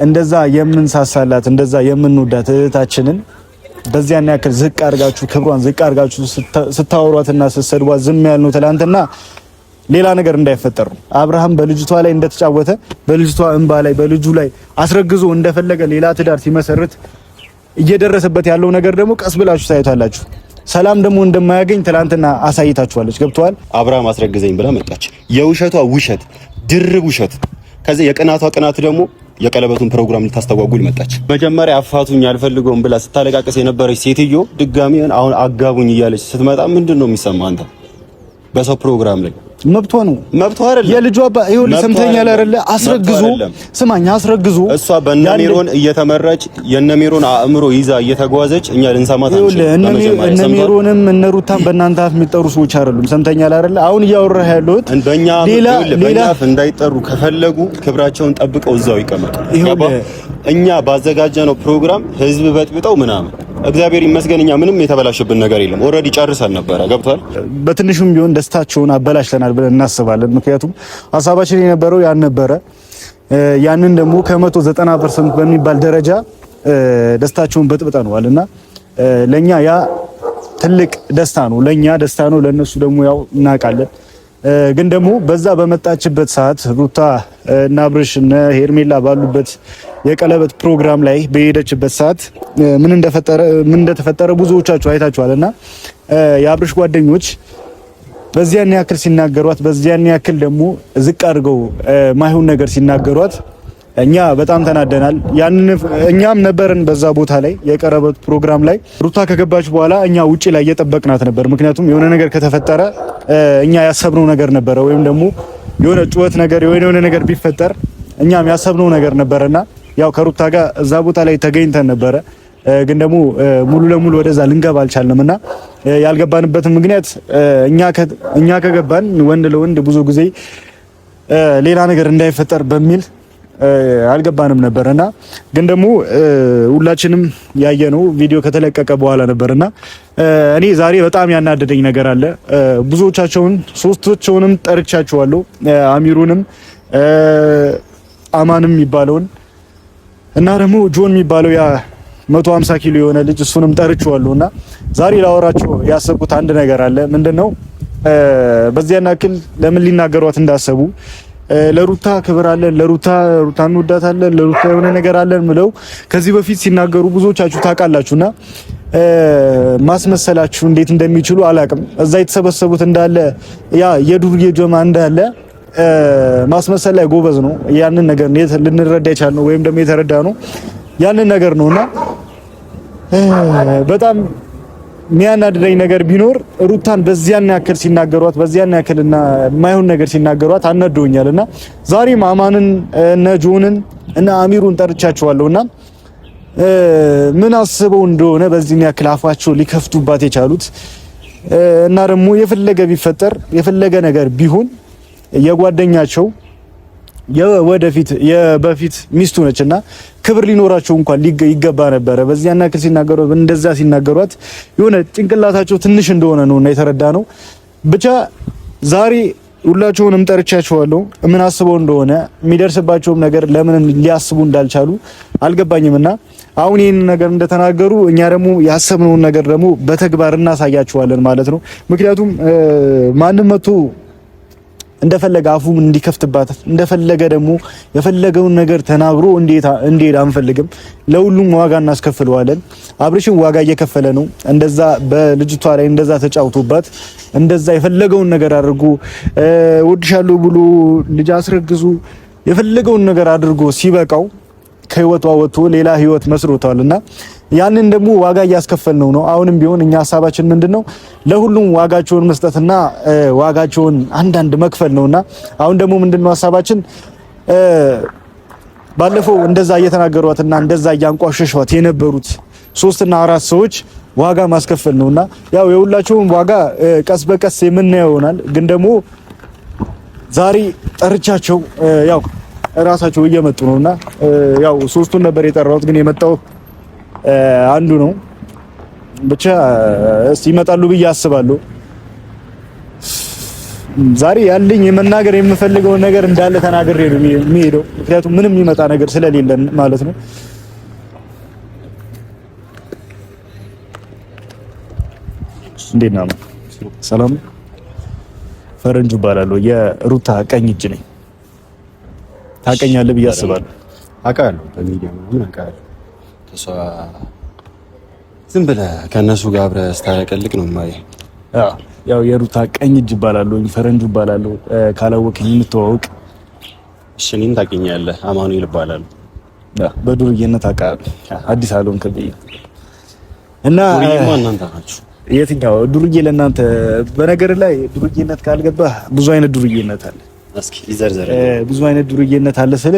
እንደዛ የምንሳሳላት፣ እንደዛ የምንወዳት እህታችንን በዚያን ያክል ዝቅ አድርጋችሁ፣ ክብሯን ዝቅ አድርጋችሁ ስታወሯትና ስትሰድቧት ዝም ያልነው ትላንትና ሌላ ነገር እንዳይፈጠር ነው። አብርሃም በልጅቷ ላይ እንደተጫወተ፣ በልጅቷ እንባ ላይ፣ በልጁ ላይ አስረግዞ እንደፈለገ ሌላ ትዳር ሲመሰርት እየደረሰበት ያለው ነገር ደግሞ ቀስ ብላችሁ ታዩታላችሁ። ሰላም ደግሞ እንደማያገኝ ትላንትና አሳይታችኋለች። ገብተዋል። አብርሃም አስረግዘኝ ብላ መጣች። የውሸቷ ውሸት፣ ድርብ ውሸት። ከዚህ የቅናቷ ቅናት ደግሞ የቀለበቱን ፕሮግራም ልታስተጓጉል መጣች። መጀመሪያ አፋቱኝ አልፈልገውም ብላ ስታለቃቅስ የነበረች ሴትዮ ድጋሚ አሁን አጋቡኝ እያለች ስትመጣ ምንድን ነው የሚሰማ አንተ በሰው ፕሮግራም ላይ? መብቷ ነው። መብቷ አይደለም። የልጇ አባ ይኸውልህ፣ ሰምተኛል አይደለ? አስረግዞ ስማኝ፣ አስረግዞ እሷ በእነ ሜሮን እየተመራች፣ የእነ ሜሮን አእምሮ ይዛ እየተጓዘች እኛ ልንሰማት አንችልም። እነ ሜሮንም እነ ሩታም በእናንተ አፍ የሚጠሩ ሰዎች አይደሉም። ሰምተኛል አይደለ? አሁን እያወራህ ያለሁት በእኛ ሌላ ሌላ አፍ እንዳይጠሩ ከፈለጉ ክብራቸውን ጠብቀው እዛው ይቀመጡ። እኛ ባዘጋጀነው ፕሮግራም ህዝብ በጥብጠው ምናምን፣ እግዚአብሔር ይመስገን እኛ ምንም የተበላሸብን ነገር የለም። Already ጨርሰን ነበረ። ገብቷል። በትንሹም ቢሆን ደስታቸውን አበላሽተናል ብለን እናስባለን። ምክንያቱም ሀሳባችን የነበረው ያን ነበረ። ያንን ደግሞ ከ190% በሚባል ደረጃ ደስታቸውን በጥብጠነዋል እና ለኛ ያ ትልቅ ደስታ ነው። ለኛ ደስታ ነው፣ ለነሱ ደግሞ ያው እናውቃለን። ግን ደግሞ በዛ በመጣችበት ሰዓት ሩታ እና አብርሽ እና ሄርሜላ ባሉበት የቀለበት ፕሮግራም ላይ በሄደችበት ሰዓት ምን እንደተፈጠረ ብዙዎቻችሁ አይታችኋል። እና የአብርሽ ጓደኞች በዚያን ያክል ሲናገሯት፣ በዚያን ያክል ደግሞ ዝቅ አድርገው ማይሆን ነገር ሲናገሯት እኛ በጣም ተናደናል። ያንን እኛም ነበርን በዛ ቦታ ላይ፣ የቀለበት ፕሮግራም ላይ። ሩታ ከገባች በኋላ እኛ ውጪ ላይ እየጠበቅናት ነበር። ምክንያቱም የሆነ ነገር ከተፈጠረ እኛ ያሰብነው ነገር ነበረ፣ ወይም ደግሞ የሆነ ጩኸት ነገር፣ የሆነ ነገር ቢፈጠር እኛም ያሰብነው ነገር ነበረና ያው ከሩታ ጋር እዛ ቦታ ላይ ተገኝተን ነበረ። ግን ደግሞ ሙሉ ለሙሉ ወደዛ ልንገባ አልቻልንም እና ያልገባንበትን ምክንያት እኛ ከገባን ወንድ ለወንድ ብዙ ጊዜ ሌላ ነገር እንዳይፈጠር በሚል አልገባንም ነበር። እና ግን ደግሞ ሁላችንም ያየነው ቪዲዮ ከተለቀቀ በኋላ ነበርና እኔ ዛሬ በጣም ያናደደኝ ነገር አለ። ብዙዎቻቸውን ሶስቶቻቸውንም ጠርቻቸዋለሁ። አሚሩንም፣ አማንም የሚባለውን እና ደግሞ ጆን የሚባለው ያ 150 ኪሎ የሆነ ልጅ፣ እሱንም ጠርቼዋለሁ። እና ዛሬ ላወራቸው ያሰብኩት አንድ ነገር አለ። ምንድነው? በዚያን ያክል ለምን ሊናገሯት እንዳሰቡ፣ ለሩታ ክብር አለን፣ ለሩታ፣ ሩታ እንወዳታለን፣ ለሩታ የሆነ ነገር አለን ብለው ከዚህ በፊት ሲናገሩ ብዙዎቻችሁ ታውቃላችሁና ማስመሰላችሁ እንዴት እንደሚችሉ አላቅም። እዛ የተሰበሰቡት እንዳለ ያ የዱርዬ ጀማ እንዳለ ማስመሰል ላይ ጎበዝ ነው። ያንን ነገር ልንረዳ የቻልነው ወይም ደግሞ የተረዳ ነው ያንን ነገር ነውና በጣም የሚያናድደኝ ነገር ቢኖር ሩታን በዚያን ያክል ሲናገሯት፣ በዚያን ያክል እና የማይሆን ነገር ሲናገሯት አናዶኛል። እና ዛሬም አማንን እነ ጆንን እና አሚሩን ጠርቻቸዋለሁ እና ምን አስበው እንደሆነ በዚህን ያክል አፋቸው ሊከፍቱባት የቻሉት፣ እና ደግሞ የፈለገ ቢፈጠር፣ የፈለገ ነገር ቢሆን የጓደኛቸው የወደፊት የበፊት ሚስቱ ነች እና ክብር ሊኖራቸው እንኳን ይገባ ነበረ። በዚያን ያክል ሲናገሯት፣ እንደዛ ሲናገሯት የሆነ ጭንቅላታቸው ትንሽ እንደሆነ ነው እና የተረዳ ነው። ብቻ ዛሬ ሁላቸውንም ጠርቻቸዋለሁ። ምን አስበው እንደሆነ፣ የሚደርስባቸውም ነገር ለምን ሊያስቡ እንዳልቻሉ አልገባኝም። እና አሁን ይህን ነገር እንደተናገሩ እኛ ደግሞ ያሰብነውን ነገር ደግሞ በተግባር እናሳያቸዋለን ማለት ነው። ምክንያቱም ማንም መጥቶ እንደፈለገ አፉም እንዲከፍትባት፣ እንደፈለገ ደግሞ የፈለገውን ነገር ተናግሮ እንዲሄድ አንፈልግም። ለሁሉም ዋጋ እናስከፍለዋለን። አብርሽን ዋጋ እየከፈለ ነው። እንደዛ በልጅቷ ላይ እንደዛ ተጫውቶባት፣ እንደዛ የፈለገውን ነገር አድርጎ፣ ወድሻለሁ ብሎ ልጅ አስረግዞ፣ የፈለገውን ነገር አድርጎ ሲበቃው ከህይወቷ ወጥቶ ሌላ ህይወት መስርቷል እና ያንን ደግሞ ዋጋ እያስከፈልነው ነው። አሁንም ቢሆን እኛ ሀሳባችን ምንድነው? ለሁሉም ዋጋቸውን መስጠትና ዋጋቸውን አንዳንድ መክፈል ነውና አሁን ደግሞ ምንድነው ሀሳባችን? ባለፈው እንደዛ እየተናገሯትና እንደዛ እያንቋሸሿት የነበሩት ሶስትና አራት ሰዎች ዋጋ ማስከፈል ነውና ያው የሁላቸውም ዋጋ ቀስ በቀስ የምናየው ይሆናል። ግን ደግሞ ዛሬ ጠርቻቸው ያው እራሳቸው እየመጡ ነውና ያው ሶስቱን ነበር የጠራሁት፣ ግን የመጣው አንዱ ነው። ብቻ እስቲ ይመጣሉ ብዬ አስባለሁ። ዛሬ ያለኝ የመናገር የምፈልገውን ነገር እንዳለ ተናግሬ ነው የሚሄደው። ምክንያቱም ምንም የሚመጣ ነገር ስለሌለን ማለት ነው። እንዴት ነው? ሰላም ፈረንጁ እባላለሁ። የሩታ ቀኝ እጅ ነኝ። ታውቀኛለህ ብዬ አስባለሁ። አውቃለሁ፣ በሚዲያ ምናምን አውቃለሁ። ተሷ ዝም ብለህ ከእነሱ ጋር አብረህ ስታለቀልቅ ነው የማየህ። ያው የሩታ ቀኝ እጅ እባላለሁ፣ ፈረንጁ እባላለሁ። ካላወቅኝ የምትዋወቅ። እሺ፣ እኔን ታውቂኛለህ። አማኑኤል እባላለሁ። በዱርዬነት አውቃለሁ። አዲስ አልሆንክብኝ እና ዱርዬማ እናንተ ናችሁ። የትኛው ዱርዬ ለእናንተ? በነገር ላይ ዱርዬነት ካልገባህ ብዙ አይነት ዱርዬነት አለ። እስኪ ይዘርዘር። ብዙ አይነት ዱርዬነት አለ ስለ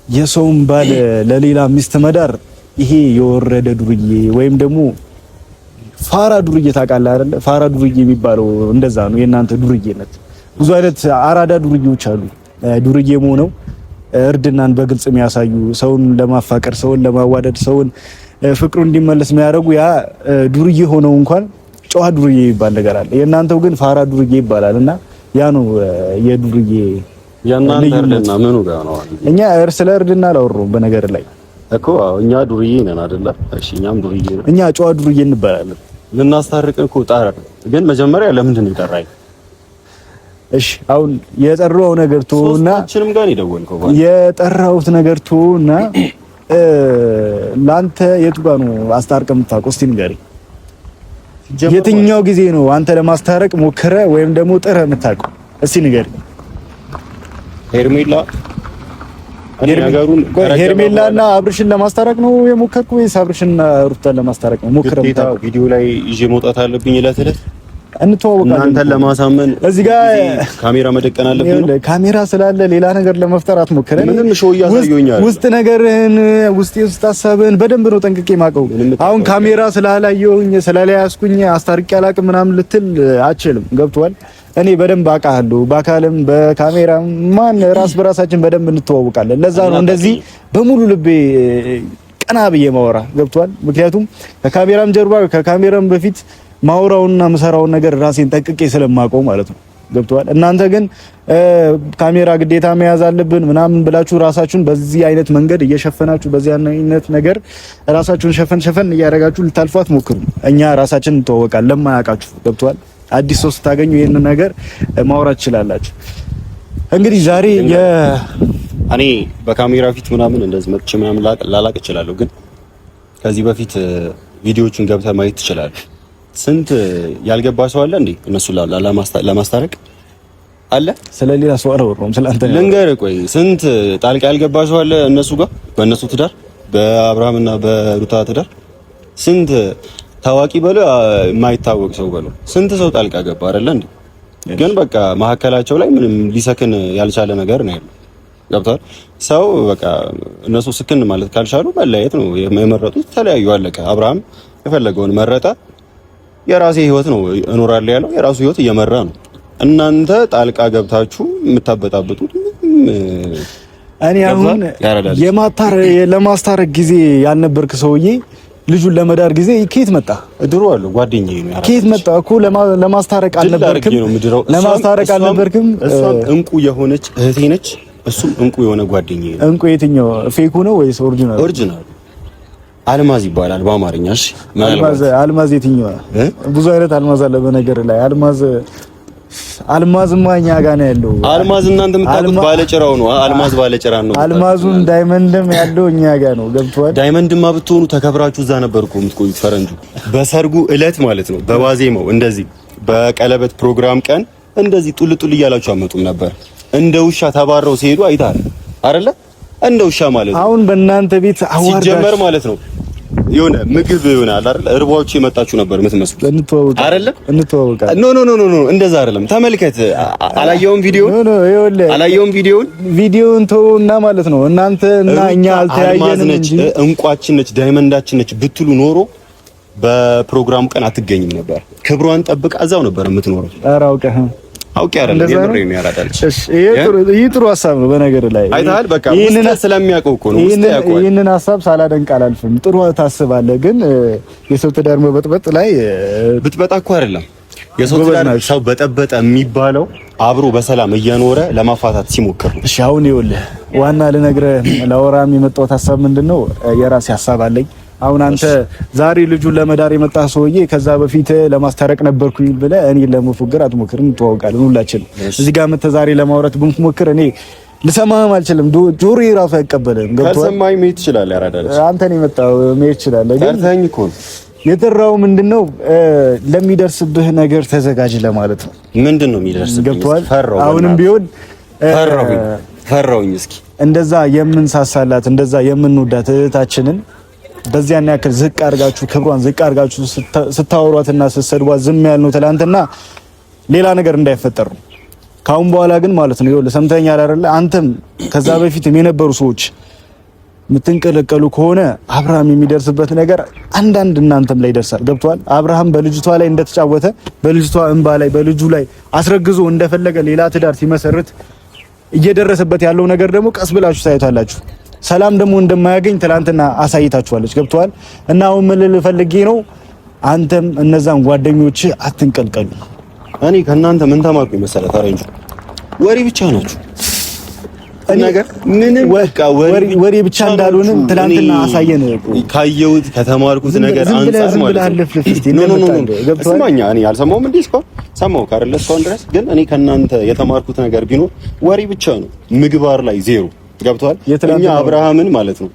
የሰውን ባል ለሌላ ሚስት መዳር፣ ይሄ የወረደ ዱርዬ ወይም ደግሞ ፋራ ዱርዬ ታውቃለህ አይደለ? ፋራ ዱርዬ የሚባለው እንደዛ ነው። የእናንተ ዱርዬነት ብዙ አይነት አራዳ ዱርዬዎች አሉ። ዱርዬ ሆነው እርድናን በግልጽ የሚያሳዩ፣ ሰውን ለማፋቀር፣ ሰውን ለማዋደድ፣ ሰውን ፍቅሩ እንዲመለስ የሚያደርጉ፣ ያ ዱርዬ ሆነው እንኳን ጨዋ ዱርዬ የሚባል ነገር አለ። የእናንተው ግን ፋራ ዱርዬ ይባላል እና ያ ነው የዱርዬ የእናንተ እርድና ምኑ ጋር ነው? እኛ እርስ ለእርድና አላወራሁም በነገር ላይ። እኮ እኛ ዱርዬ ነን አይደለ? እሺ እኛም ዱርዬ ነን። እኛ ጨዋ ዱርዬ እንባላለን። ልናስታርቅ እኮ ጣር፣ ግን መጀመሪያ ለምንድን ነው የጠራኝ? እሺ አሁን የጠራው ነገር ተውና፣ ሶስታችንም ጋር ነው የደወልከው። የጠራሁት ነገር ተውና ላንተ የቱ ጋር ነው አስታርቀህ የምታውቀው? እስቲ ንገረኝ። የትኛው ጊዜ ነው አንተ ለማስታረቅ ሞክረህ ወይም ደግሞ ጥረህ የምታውቀው? እስቲ ንገረኝ። ሄርሜላ ሄርሜላና አብርሽን ለማስታረቅ ነው የሞከርኩ ወይስ አብርሽንና ሩታን ለማስታረቅ ነው ሞክረህ? ቪዲዮ ላይ ይዤ መውጣት አለብኝ እለት እለት እንተዋወቃለን። እናንተን ለማሳመን እዚህ ጋር ካሜራ መደቀን አለብኝ ነው። ካሜራ ስላለ ሌላ ነገር ለመፍጠር አትሞክር። ምንም show እያሳየሁኝ ውስጥ ነገርህን ውስጥ የውስጥ ሀሳብህን በደንብ ነው ጠንቅቄ የማውቀው። አሁን ካሜራ ስላላየሁኝ ስላልያዝኩኝ አስታርቄ አላውቅም ምናምን ልትል አችልም። ገብቶሃል? እኔ በደንብ አውቃለሁ። በአካልም በካሜራም ማን ራስ በራሳችን በደንብ እንተዋወቃለን። ለዛ ነው እንደዚህ በሙሉ ልቤ ቀና ብዬ ማወራ። ገብቶሃል? ምክንያቱም ከካሜራም ጀርባ ከካሜራም በፊት ማውራውና ምሰራውን ነገር ራሴን ጠንቅቄ ስለማውቀው ማለት ነው። ገብቶሃል? እናንተ ግን ካሜራ ግዴታ መያዝ አለብን ምናምን ብላችሁ ራሳችሁን በዚህ አይነት መንገድ እየሸፈናችሁ በዚህ አይነት ነገር ራሳችሁን ሸፈን ሸፈን እያደረጋችሁ ልታልፉ አትሞክሩ። እኛ ራሳችን እንተዋወቃለን። ለማያውቃችሁ ገብቶሃል? አዲስ ሰው ስታገኙ ይህንን ነገር ማውራት ትችላላችሁ። እንግዲህ ዛሬ እኔ በካሜራ ፊት ምናምን እንደዚህ መጥቼ ምናምን ላላቅ እችላለሁ፣ ግን ከዚህ በፊት ቪዲዮዎቹን ገብተህ ማየት ትችላለህ። ስንት ያልገባ ሰው አለ እንዴ? እነሱ ለማስታረቅ አለ። ስለሌላ ሰው አላወራሁም፣ ስለአንተ ነው። ልንገርህ፣ ቆይ ስንት ጣልቃ ያልገባ ሰው አለ እነሱ ጋር፣ በእነሱ ትዳር፣ በአብርሃምና በሩታ ትዳር ስንት ታዋቂ በለው የማይታወቅ ሰው በለው ስንት ሰው ጣልቃ ገባ አይደለ እንዴ? ግን በቃ መሀከላቸው ላይ ምንም ሊሰክን ያልቻለ ነገር ነው ያለው። ገብቷል። ሰው በቃ እነሱ ስክን ማለት ካልቻሉ መለያየት ነው የመረጡት። ተለያዩ፣ አለቀ። አብርሃም የፈለገውን መረጠ። የራሴ ህይወት ነው እኖራለሁ ያለው የራሱ ህይወት እየመራ ነው። እናንተ ጣልቃ ገብታችሁ የምታበጣብጡት እኔ አሁን የማታር ለማስታረቅ ጊዜ ያልነበርክ ሰውዬ ልጁን ለመዳር ጊዜ ከየት መጣ? ድሮ አለ ጓደኛዬ ነው። ከየት መጣ እኮ ለማስታረቅ አልነበርክም፣ ለማስታረቅ አልነበርክም። እሷም እንቁ የሆነች እህቴ ነች፣ እሱም እንቁ የሆነ ጓደኛዬ ነው። እንቁ የትኛው fake ኡ ነው ወይስ original? Original አልማዝ ይባላል በአማርኛ። እሺ አልማዝ፣ አልማዝ የትኛው? ብዙ አይነት አልማዝ አለ በነገር ላይ። አልማዝ አልማዝማ እኛ ጋር ነው ያለው። አልማዝ እናንተ የምታውቁት ባለጭራው ነው። አልማዝ ባለጭራ ነው። አልማዙን diamond ም ያለው እኛ ጋር ነው። ገብቷል። Diamond ማ ብትሆኑ ተከብራችሁ እዛ ነበር እኮ የምትቆዩት። ፈረንጁ በሰርጉ እለት ማለት ነው፣ በዋዜማው እንደዚህ በቀለበት ፕሮግራም ቀን እንደዚህ ጡል ጡል እያላችሁ አመጡም ነበር። እንደ ውሻ ተባረው ሲሄዱ አይተሃል አይደለ? እንደ ውሻ ማለት ነው። አሁን በእናንተ ቤት አዋርዳችሁ ሲጀመር ማለት ነው የሆነ ምግብ ይሆናል አይደል? እርቧችሁ የመጣችሁ ነበር የምትመስሉት አይደለ? እንተዋወቃለን። No, no, no, no, no፣ እንደዛ አይደለም። ተመልከት። አላየውም ቪዲዮ? No, no፣ ይኸውልህ፣ አላየውም ቪዲዮውን። ቪዲዮውን ተውና ማለት ነው እናንተ እና እኛ አልተያየንም እንጂ እንቋችን ነች፣ diamond ኣችን ነች ብትሉ ኖሮ በፕሮግራሙ ቀን አትገኝም ነበር። ክብሯን ጠብቃ እዛው ነበር የምትኖረው። ኧረ አውቀህ አውቄ አይደለም፣ የምሬን ነው። ያራዳልች። እሺ፣ ይሄ ጥሩ ሀሳብ ነው። በነገር ላይ አይተሃል። በቃ ውስጥ ስለሚያውቀው እኮ ነው። ውስጥ ያውቀዋል። ይሄንን ሀሳብ ሳላደንቅ አላልፍም። ጥሩ ታስባለህ፣ ግን የሰው ትዳር መበጥበጥ ላይ ብጥበጣ እኮ አይደለም። የሰው ትዳር ሰው በጠበጠ የሚባለው አብሮ በሰላም እየኖረ ለማፋታት ሲሞክር ነው። እሺ አሁን ይኸውልህ ዋና ልነግርህ ላወራም የመጣሁት ሀሳብ ምንድነው፣ የራሴ ሀሳብ አለኝ። አሁን አንተ ዛሬ ልጁን ለመዳር የመጣ ሰውዬ ከዛ በፊት ለማስታረቅ ነበርኩኝ ብለህ እኔ ለመፎገር አትሞክር። እንተዋወቃለን ሁላችን። እዚህ ጋር መተህ ዛሬ ለማውራት ብንሞክር እኔ ልሰማህም አልችልም። ጆሮዬ ራሱ አይቀበልም። ገብቶሃል? ካልሰማኸኝ መሄድ ትችላለህ። ያራዳለች አንተ ነው የመጣው መሄድ ትችላለህ። ግን ጠርተኸኝ እኮ ነው የጠራው ምንድነው ለሚደርስብህ ነገር ተዘጋጅ ለማለት ነው። ምንድነው የሚደርስብህ? ገብቶሃል? አሁንም ቢሆን ፈራሁኝ። እስኪ እንደዛ የምንሳሳላት እንደዛ የምንወዳት እህታችንን በዚያን ያክል ዝቅ አድርጋችሁ ክብሯን ዝቅ አድርጋችሁ ስታወሯትና ስትሰድቧት ዝም ያልነው ትላንትና ሌላ ነገር እንዳይፈጠር ነው። ካሁን በኋላ ግን ማለት ነው ይኸውልህ፣ ሰምተኸኛል አይደለ? አንተም ከዛ በፊትም የነበሩ ሰዎች የምትንቀለቀሉ ከሆነ አብርሃም የሚደርስበት ነገር አንዳንድ እናንተም ላይ ይደርሳል። ገብቷል? አብርሃም በልጅቷ ላይ እንደተጫወተ በልጅቷ እንባ ላይ በልጁ ላይ አስረግዞ እንደፈለገ ሌላ ትዳር ሲመሰርት እየደረሰበት ያለው ነገር ደግሞ ቀስ ብላችሁ ታዩታላችሁ። ሰላም ደግሞ እንደማያገኝ ትላንትና አሳይታችኋለች። ገብቷል? እና አሁን ምን ልል ፈልጌ ነው፣ አንተም እነዛን ጓደኞች አትንቀልቀሉ። እኔ ከእናንተ ምን ተማርኩኝ መሰለህ? ፈረንጁ ወሬ ብቻ ናችሁ ነገር ምንም በቃ ወሬ ብቻ እንዳልሆንም ትላንትና አሳየን። ካየሁት ከተማርኩት ነገር አንፃር ማለት ነው። no no no ስማኛ፣ እኔ አልሰማሁም እንዴ እስካሁን ሰማሁ ካረለ እስካሁን ድረስ ግን እኔ ከእናንተ የተማርኩት ነገር ቢኖር ወሬ ብቻ ነው፣ ምግባር ላይ ዜሮ። ገብቶሃል? እኛ አብርሃምን ማለት ነው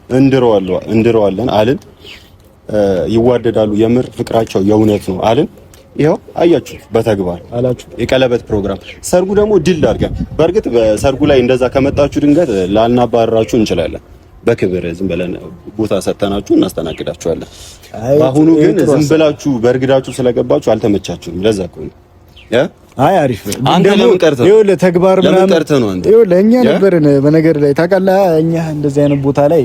እንድረዋለን አልን፣ ይዋደዳሉ፣ የምር ፍቅራቸው የእውነት ነው አልን። ይኸው አያችሁ በተግባር አላችሁ። የቀለበት ፕሮግራም ሰርጉ ደግሞ ድል አድርገን፣ በእርግጥ በሰርጉ ላይ እንደዛ ከመጣችሁ ድንገት ላናባረራችሁ እንችላለን። በክብር ዝም ብለን ቦታ ሰጥተናችሁ እናስተናግዳችኋለን። በአሁኑ ግን ዝም ብላችሁ በእርግዳችሁ ስለገባችሁ አልተመቻችሁም። ለዛ እኮ ነው። አይ አሪፍ። አንተ ለምን ቀርተህ ይኸውልህ፣ ተግባር ምናምን ቀርተህ ነው አንተ። ይኸውልህ እኛ ነበርን በነገር ላይ ታውቃለህ፣ እኛ እንደዚህ አይነት ቦታ ላይ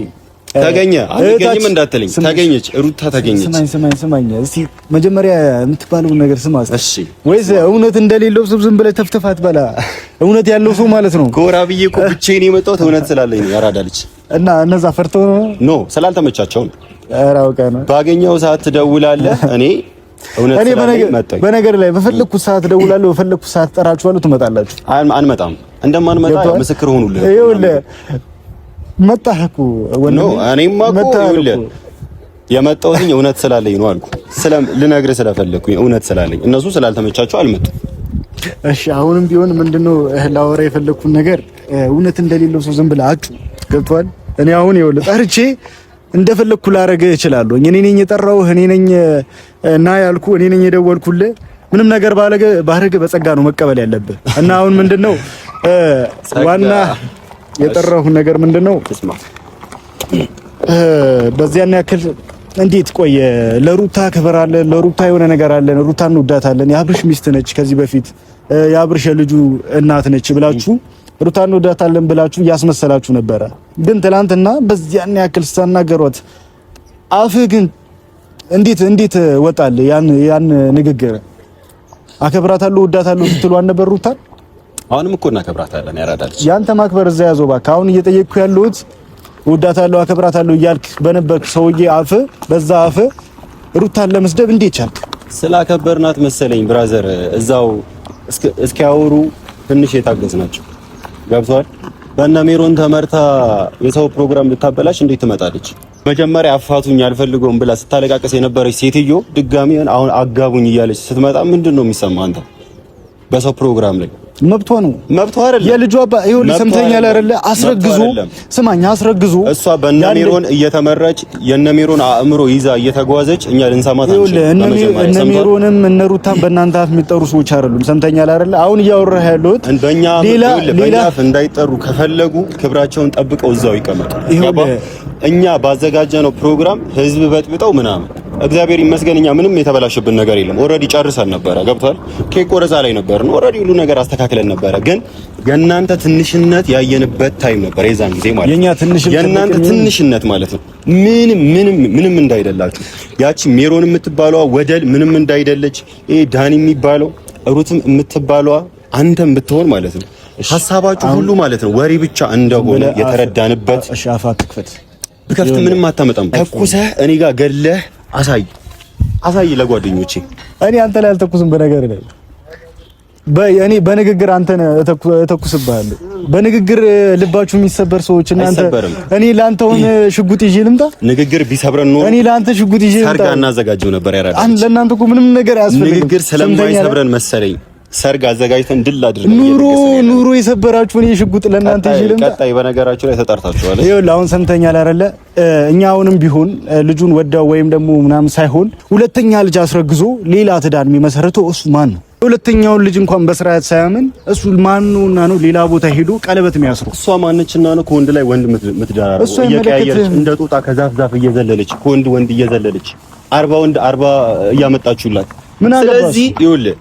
ተገኘ አልገኝም እንዳትለኝ። ተገኘች፣ ሩታ ተገኘች። ስማኝ ስማኝ ስማኝ፣ እስቲ መጀመሪያ የምትባለውን ነገር ስማ። እሺ፣ ወይስ እውነት እንደሌለው ሰው ዝም ብለህ ተፍተፍ አትበላ። እውነት ያለው ሰው ማለት ነው። ጎራ ብዬ እኮ ብቻዬን የመጣሁት እውነት ስላለኝ ነው። ያራዳ ልጅ እና እነዛ ፈርተው ነው no ስላልተመቻቸው ነው። ኧረ አውቀህ ነው። ባገኘው ሰዓት ትደውላለህ። እኔ እውነት እኔ ስላለኝ መጣሁ። በነገር ላይ በፈለኩት ሰዓት እደውላለሁ፣ በፈለኩት ሰዓት እጠራችኋለሁ፣ ትመጣላችሁ። አንመጣም። እንደማንመጣ ምስክር ሆኑልህ። ይኸውልህ መጣህ እኮ ወንድሜ። እኔማ እኮ ይኸውልህ የመጣሁትኝ እውነት ስላለኝ ነው አልኩ። ልነግርህ ስለፈለኩኝ እውነት ስላለኝ፣ እነሱ ስላልተመቻቸው አልመጡም። እሺ አሁንም ቢሆን ምንድነው ላወራ የፈለኩት ነገር እውነት እንደሌለው ሰው ዝም ብለህ አጩ። ገብቶሃል? እኔ አሁን ይኸውልህ ጠርቼ እንደፈለኩ ላደርግህ እችላለሁ። እኔ ነኝ የጠራሁህ፣ እኔ ነኝ እና ያልኩህ፣ እኔ ነኝ የደወልኩልህ። ምንም ነገር ባረገ በጸጋ ነው መቀበል ያለብህ። እና አሁን ምንድነው ዋና የጠራሁ ነገር ምንድነው? በዚያን ያክል እንዴት ቆየ? ለሩታ ክብር አለን፣ ለሩታ የሆነ ነገር አለን፣ ሩታ እንወዳታለን፣ የአብርሽ ሚስት ነች፣ ከዚህ በፊት የአብርሽ የልጁ እናት ነች ብላችሁ ሩታ እንወዳታለን ብላችሁ እያስመሰላችሁ ነበረ። ግን ትላንትና በዚያን ያክል ስታናገሯት አፍህ ግን እንዴት እንዴት ወጣል ያን ንግግር? አከብራታለሁ እወዳታለሁ ስትሉ አልነበር ሩታን? አሁንም እኮ እናከብራታለን። ያራዳልች ያንተ ማክበር እዛ ያዘው እባክህ። አሁን እየጠየቅኩ ያለሁት እወዳታለሁ አከብራታለሁ እያልክ በነበርክ ሰውዬ አፍ በዛ አፍ ሩታን ለመስደብ እንዴት ቻልክ? ስላከበርናት መሰለኝ brother፣ እዛው እስኪያወሩ ትንሽ የታገዝናቸው ገብቷል። በእነ ሜሮን ተመርታ የሰው ፕሮግራም ልታበላሽ እንዴት ትመጣለች? መጀመሪያ አፋቱኝ አልፈልገውም ብላ ስታለቃቀስ የነበረች ሴትዮ ድጋሚ አሁን አጋቡኝ እያለች ስትመጣ ምንድን ነው የሚሰማ አንተ በሰው ፕሮግራም ላይ? መብቷ ነው። መብቷ አይደለም። የልጇ አባ ይኸውልህ፣ ሰምተኛል አይደለ? አስረግዞ ስማኝ፣ አስረግዞ እሷ በእነ እየተመራች የእነ አእምሮ ይዛ እየተጓዘች እኛ ልንሰማት አንችልም። እነ ሜሮንም እነ ሩታም በእናንተ አፍ የሚጠሩ ሰዎች አይደሉም። ሰምተኛል አይደለ? አሁን እያወራህ ያለሁት በእኛ በእኛ አፍ እንዳይጠሩ ከፈለጉ ክብራቸውን ጠብቀው እዛው ይቀመጡ። እኛ ባዘጋጀነው ፕሮግራም ህዝብ በጥብጠው ምናምን እግዚአብሔር ይመስገን እኛ ምንም የተበላሸብን ነገር የለም። already ጨርሰን ነበረ። ገብቷል። ኬክ ቆረጻ ላይ ነበርን። already ሁሉ ነገር አስተካክለን ነበረ። ግን የእናንተ ትንሽነት ያየንበት time ነበር የዛን ጊዜ ማለት ነው። የእናንተ ትንሽነት ማለት ነው። ምንም ምንም ምንም እንዳይደላችሁ ያቺ ሜሮን የምትባለዋ ወደል ምንም እንዳይደለች፣ ይሄ ዳኒ የሚባለው ሩትም የምትባለዋ አንተም ብትሆን ማለት ነው ሀሳባችሁ ሁሉ ማለት ነው ወሬ ብቻ እንደሆነ የተረዳንበት። እሺ አፋ ትክፈት ብከፍት ምንም አታመጣም። ተኩሰህ እኔ ጋር ገለህ አሳይ አሳይ ለጓደኞቼ። እኔ አንተ ላይ አልተኩስም። በነገር ላይ እኔ በንግግር አንተን እተኩስብሃለሁ። በንግግር ልባችሁ የሚሰበር ሰዎች እናንተ። እኔ ላንተ አሁን ሽጉጥ ይዤ ልምጣ? ንግግር ቢሰብረን ኖሮ እኔ ላንተ ሽጉጥ ይዤ ልምጣ? ሰርግ አናዘጋጀው ነበር። ያራዳ ለእናንተ እኮ ምንም ነገር አያስፈልግም። ንግግር ስለማይሰብረን መሰለኝ ሰርግ አዘጋጅተን ድል አድርገን ኑሮ ኑሮ የሰበራችሁ እኔ ሽጉጥ ለእናንተ ይዤ ልምጣ? ቀጣይ በነገራችሁ ላይ ተጠርታችኋል። ይኸውልህ አሁን ሰምተኛል አይደለ? እኛ አሁንም ቢሆን ልጁን ወዳው ወይም ደግሞ ምናምን ሳይሆን ሁለተኛ ልጅ አስረግዞ ሌላ ትዳር የሚመሰርተው እሱ ማን ነው? ሁለተኛውን ልጅ እንኳን በስርዓት ሳያምን እሱ ማን ነውና ነው ሌላ ቦታ ሄዶ ቀለበት የሚያስረው? እሷ ማነችና ነው ከወንድ ላይ ወንድ የምትደራረበው? እየቀያየረች እንደ ጦጣ ከዛፍ ዛፍ እየዘለለች ከወንድ ወንድ እየዘለለች 40 ወንድ 40 እያመጣችሁላት። ስለዚህ ይኸውልህ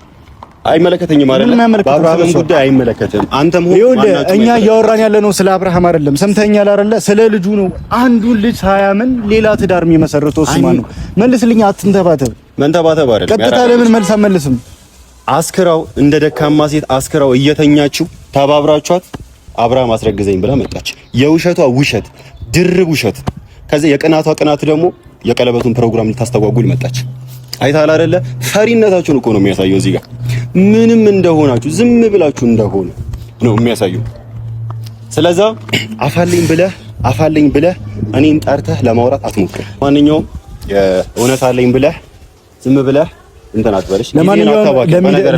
አይመለከተኝም አይደለ? በአብርሃምም ጉዳይ አይመለከትም። አንተም ሆነ ይኸውልህ እኛ እያወራን ያለ ነው ስለ አብርሃም አይደለም። ሰምተኛል አይደለ? ስለ ልጁ ነው። አንዱን ልጅ ሳያምን ሌላ ትዳር የሚመሰርተው እሱ ማን ነው? መልስልኝ። አትንተባተብ። መንተባተብ አይደለም። ቀጥታ ለምን መልስ አትመልስም? አስክራው እንደ ደካማ ሴት አስክራው እየተኛችው ተባብራችኋት አብርሃም አስረግዘኝ ብላ መጣች። የውሸቷ ውሸት ድርብ ውሸት። ከዛ የቅናቷ ቅናት ደግሞ የቀለበቱን ፕሮግራም ልታስተጓጉል መጣች። አይታል አይደለ? ፈሪነታችሁን እኮ ነው የሚያሳየው። እዚህ ጋር ምንም እንደሆናችሁ ዝም ብላችሁ እንደሆነ ነው የሚያሳየው። ስለዛ አፋልኝ ብለህ አፋልኝ ብለህ እኔን ጠርተህ ለማውራት አትሞክር። ማንኛውም እውነት አለኝ ብለህ ዝም ብለህ እንትን አትበልሽ። ለማንኛውም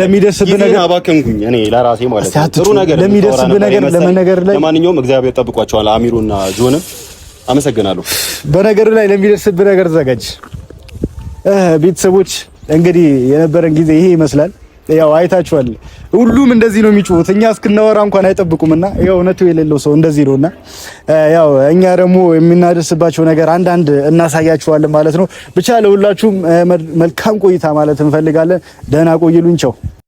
ለሚደርስብህ ነገር አባከንኩኝ እኔ ለራሴ ማለት ነው። ጥሩ ነገር ለሚደርስብህ ነገር ለመነገር ላይ ለማንኛውም እግዚአብሔር ጠብቋቸዋል። አሚሩና ጆንም አመሰግናለሁ። በነገር ላይ ለሚደርስብህ ነገር ተዘጋጅ። ቤተሰቦች እንግዲህ የነበረን ጊዜ ይሄ ይመስላል። ያው አይታችኋል። ሁሉም እንደዚህ ነው የሚጮሁት። እኛ እስክናወራ እንኳን አይጠብቁምና ያው እውነቱ የሌለው ሰው እንደዚህ ነውና ያው እኛ ደግሞ የምናደርስባቸው ነገር አንዳንድ እናሳያችኋለን ማለት ነው። ብቻ ለሁላችሁም መልካም ቆይታ ማለት እንፈልጋለን። ደህና ቆይሉን። ቻው።